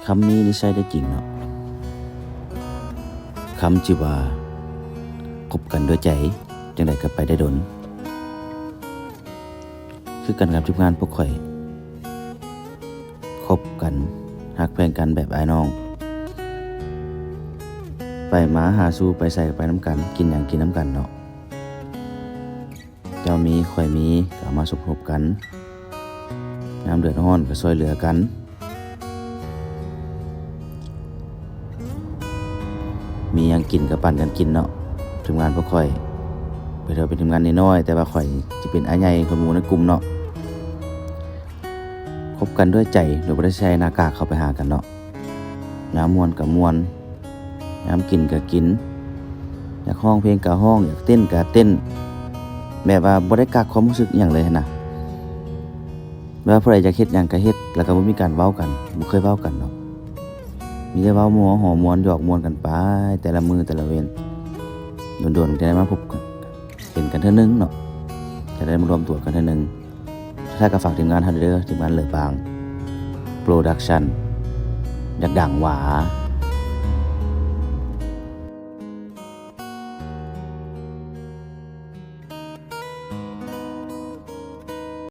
ຄຳນີ້ນີ້ໃຊ້ໄດ້ຈິງເນາະ ຄຳທີ່ວ່າ ຄົບກັນດ້ວຍໃຈ ຈັ່ງໃດກໍໄປໄດ້ດົນ. ຄືກັນກັບທີມງານພວກຂ້ອຍ ຄົບກັນ ຮັກແພງກັນແບບອ້າຍນ້ອງ ໄປມາຫາສູ່ໄປໃສກໍໄປນຳກັນ ກິນຫຍັງກິນນຳກັນເນາະ. ເຈົ້າມີຂ້ອຍມີ ກໍເອົາມາສົມທົບກັນ ຍາມເດືອດຮ້ອນກໍຊ່ວຍເຫຼືອກັນ ມີຫຍັງກິນກໍປັນກັນກິນເນາະ. ທີມງານພວກຂ້ອຍ ເພິ່ນວ່າເປັນທີມງານນ້ອຍໆ ແຕ່ວ່າຂ້ອຍຊິເປັນອ້າຍໃຫຍ່ຂອງໝູ່ໃນກຸ່ມເນາະ. ຄົບກັນດ້ວຍໃຈ ໂດຍບໍ່ໄດ້ໃສ່ໜ້າກາກເຂົ້າໄປຫາກັນເນາະ. ຍາມມ່ວນກໍມ່ວນ ຍາມກິນກໍກິນ ຢາກຮ້ອງເພງກໍຮ້ອງ ຢາກເຕັ້ນກໍເຕັ້ນ ແບບວ່າບໍ່ໄດ້ກັກຄວາມຮູ້ສຶກອີ່ຫຍັງເລີຍຫັ້ນນະ. ແບບວ່າຜູ້ໃດຢາກເຮັດຫຍັງກໍເຮັດ ແລ້ວກໍບໍ່ມີການເວົ້າກັນ ບໍ່ເຄີຍເວົ້າກັນເນາະ. ມີແຕ່ເວົ້າມົວຫົວມ່ວນ ຢອກມ່ວນກັນໄປ ແຕ່ລະມື້ແຕ່ລະເວັນ ດົນໆ ຈະໄດ້ມາພົບກັນ ເຫັນກັນເທື່ອໜຶ່ງເນາະ ຈະໄດ້ມາລວມຕົວກັນເທື່ອໜຶ່ງ. ສຸດທ້າຍກໍຝາກທີມງານເຮົາເດີ ທີມງານເລີບາງໂປຣດັກຊັນ ຢາກດັງຫວາ.